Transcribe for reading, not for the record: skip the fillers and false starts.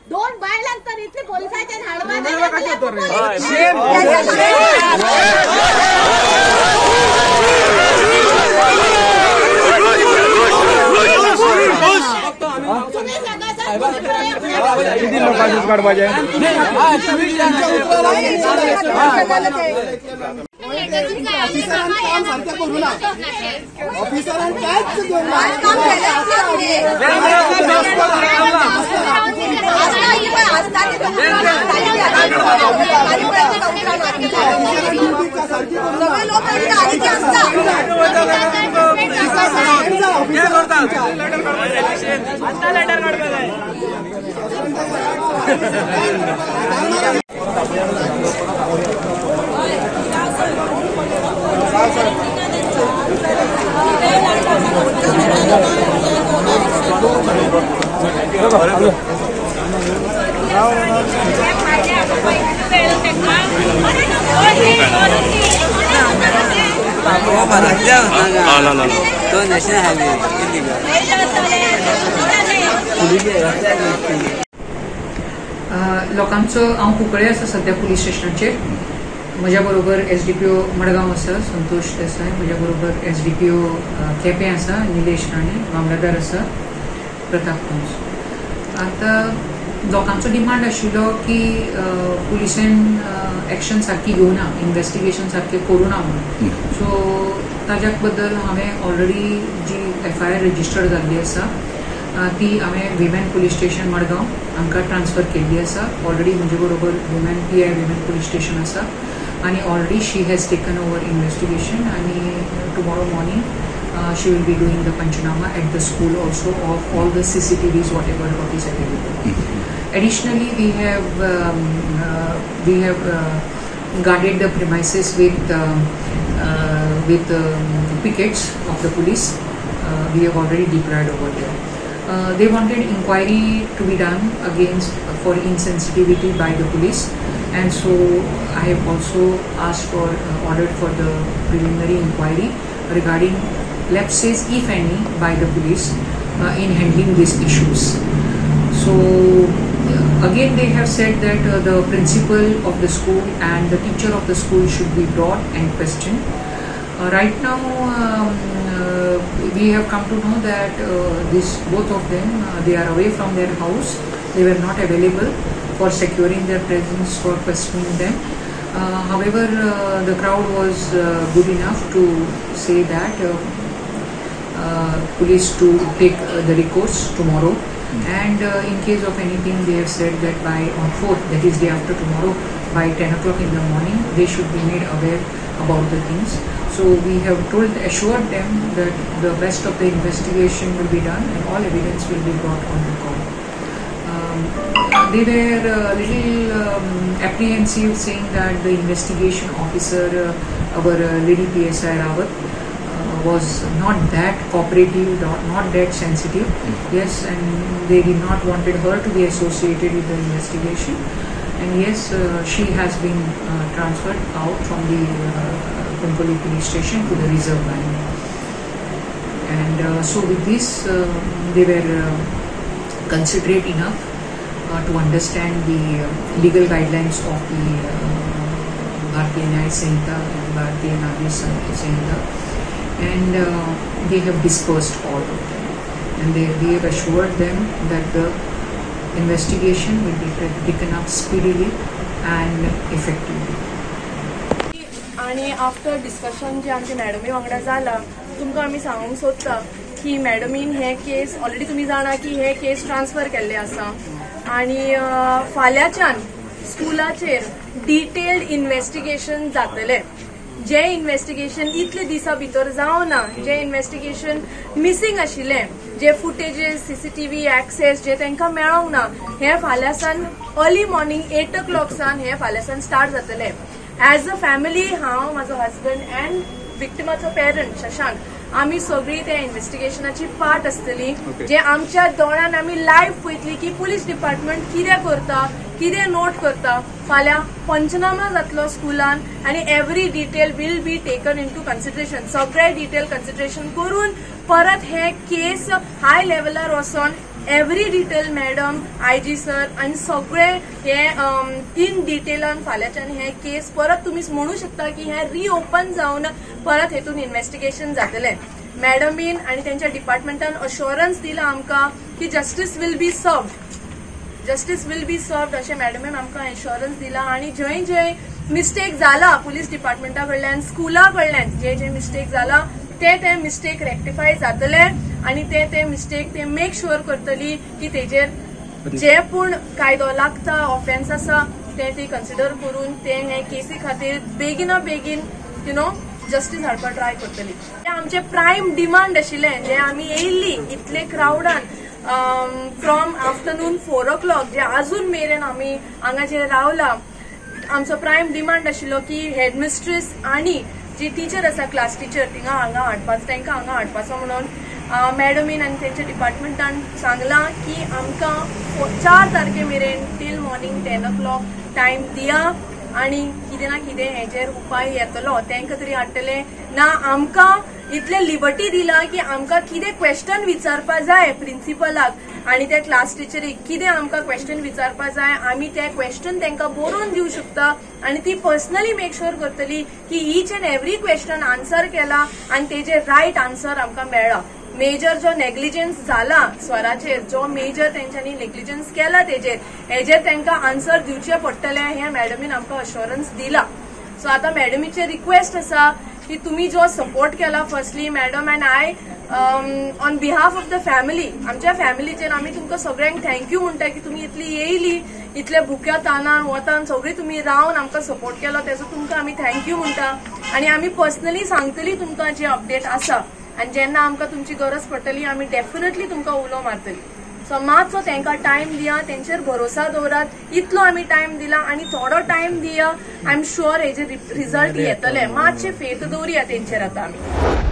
दोन बायलांक तर इतले पोलिसांच्यान हाडपाक ऑफिसरान काम सारकें करूं ना, ऑफिसरान कांयच घेवंक ना. सारकी करूं ना. तो नॅशनल हायवे लोकांचो हांव कुंकळे आसा सद्या पुलीस स्टेशनाचेर. म्हज्या बरोबर S D P O Madgaon आसा संतोष देसाय, म्हज्या बरोबर S D P O Quepem आसा निलेश राणे, मामलेदार आसा प्रताप कंस. आतां लोकांचो डिमांड आशिल्लो की पुलिसेन एक्शन सारकी घेवना, इन्वेस्टिगेशन सारकें करूना म्हणून. सो ताज्या बद्दल हांवें ऑलरेडी जी एफ I R registered जाल्ली आसा ती हांवें विमेन पुलीस स्टेशन मडगांव हांकां ट्रान्सफर केल्ली आसा. ऑलरेडी म्हजे बरोबर women P I women police station आसा आनी already she has taken over investigation आनी tomorrow morning she will be doing the panchnama at the school also of all the CCTVs whatever what is available. Additionally we have guarded the premises with pickets of the police. We have already deployed over there. They wanted inquiry to be done against for insensitivity by the police, and so I have also asked for ordered for the preliminary inquiry regarding lapses, if any, by the police in handling these issues. So again they have said that the principal of the school and the teacher of the school should be brought and questioned. Right now we have come to know that this both of them they are away from their house. They were not available for securing their presence for questioning them. However, the crowd was good enough to say that police to take the recourse tomorrow, and in case of anything they have said that by on 4th, that is day after tomorrow, by 10 o'clock in the morning they should be made aware about the things. So we have told, assured them that the best of the investigation will be done and all evidence will be brought on record. They were a little apprehensive, saying that the investigation officer, our lady PSI Rawat, was not that cooperative, not that sensitive. Yes, and they did not wanted her to be associated with the investigation. And yes, she has been transferred out from the Cuncolim police station to the reserve line. And so with this, they were considerate enough to understand the legal guidelines of the Bharatiya Nyaya Sanhita and Bharatiya Nagrik Sanhita, and they have dispersed all of them. And we have assured them that the investigation will be taken up speedily and effectively. आणि after discussion जे आमचे मॅडमी वांगडा जाला, तुमकां आमी सांगूंक सोदता की मॅडमीन हे केस ऑलरेडी तुमी जाणा की हे केस ट्रान्सफर केल्ले आसा आनी फाल्यांच्यान स्कुलाचेर डिटेल्ड इन्वेस्टिगेशन जातलें. जे इन्वेस्टिगेशन इतले दिसा भितर जावना, जे इन्वेस्टिगेशन मिसिंग आशिल्लें, जे फुटेजेस सीसीटीव्ही एक्सेस जे तांकां मेळोंक ना, हे फाल्यां सान अर्ली मॉर्निंग 8 o'clock सान हे फाल्यां सान स्टार्ट जातलें. एज अ फॅमिली हांव, म्हाजो हजबंड अँड विक्टिमाचो पेरंट शशांक, आमी सगळी त्या इन्व्हेस्टिगेशनाची पार्ट आसतली, जे आमच्या दोळ्यान आमी लायव्ह पळयतली की पुलीस डिपार्टमेंट कितें करता, कितें नोट करता. फाल्यां पंचनामा जातलो स्कुलान आनी every detail will be taken into consideration. सगळे डिटेल कन्सिडरेशन करून परत हे केस हाय लेवलार वचोन every detail madam, IG sir आनी सगळे हे इन डिटेलान फाल्यांच्यान हे केस परत तुमी म्हणू शकता की हे रिओपन जावन परत हेतून इन्व्हेस्टिगेशन जातलें. मॅडमीन आनी तेंच्या डिपार्टमेंटान अश्योरन्स दिला आमकां की justice will be served, justice will be served अशें मॅडमीन आमकां एश्योरन्स दिला. आनी जंय जंय मिस्टेक जाला पुलीस डिपार्टमेंटा कडल्यान, स्कुला कडल्यान जे जे मिस्टेक जाला ते ते मिस्टेक रेक्टिफाय जातले आनी ते ते मिस्टेक ते मेक शुअर करतली की तेजेर जे पूण कायदो लागता, ऑफेन्स आसा ते ती कन्सिडर करून ते हे केसी खातीर बेगिना बेगीन you know justice हाडपाक ट्राय करतली. ते आमचे प्रायम डिमांड आशिल्लें जे आमी येयल्ली इतले क्रावडान फ्रॉम आफ्टरनून 4 o'clock जे अजून मेरेन आमी हांगा जे रावला, आमचो प्रायम डिमांड आशिल्लो की हेडमिस्ट्रेस आनी जी टिचर आसा क्लास टिचर तिंगा हांगा हाडपाचो, तांकां हांगा हाडपाचो म्हणून मॅडमीन आनी तेंच्या डिपार्टमेंटान सांगलां की आमकां 4 तारखे मेरेन टील मॉर्निंग 10 o'clock time दिया आनी कितें ना कितें हेजेर उपाय येतलो, तांकां तरी हाडटले ना. आमकां इतले लिबर्टी दिला की आमकां कितें क्वेश्चन विचारपा जाय प्रिंसिपलाक आनी त्या क्लास टिचरीक, कितें आमकां क्वेश्चन विचारपा जाय आमी ते क्वेश्चन तांकां बरोवन दिवं शकता आनी ती पर्सनली मेक शुअर करतली की each and every question answer केला आनी तेजे रायट आन्सर आमकां मेळ्ळा. मेजर जो नेग्लिजन्स जाला स्वराचेर, जो मेजर तेंच्यांनी नेग्लिजन्स केला तेजेर, हेजेर तांकां आन्सर दिवचें पडटलें हें मॅडमीन आमकां अश्योरन्स दिला. सो आतां मॅडमीचें रिक्वेस्ट आसा की तुमी जो सपोर्ट केला firstly madam and I on behalf of the family, आमच्या फॅमिलीचेर आमी तुमकां सगळ्यांक thank you म्हणटा की तुमी इतली येयली, इतले भुक्या तानान वतान सगळी तुमी रावन आमकां सपोर्ट केलो, तेजो तुमकां आमी thank you म्हणटा. आनी आमी पर्सनली सांगतली तुमकां जे अपडेट आसा आनी जेन्ना आमकां तुमची गरज पडटली आमी डेफिनेटली तुमकां उलो मारतली. सो मातसो तांकां टायम दिया, तेंचेर भरोसा दवरात, इतलो आमी टायम दिला आनी थोडो टायम दिया, I am sure हेजे रिजल्ट येतले. मातशे फेथ दवरुया तेंचेर आतां आमी.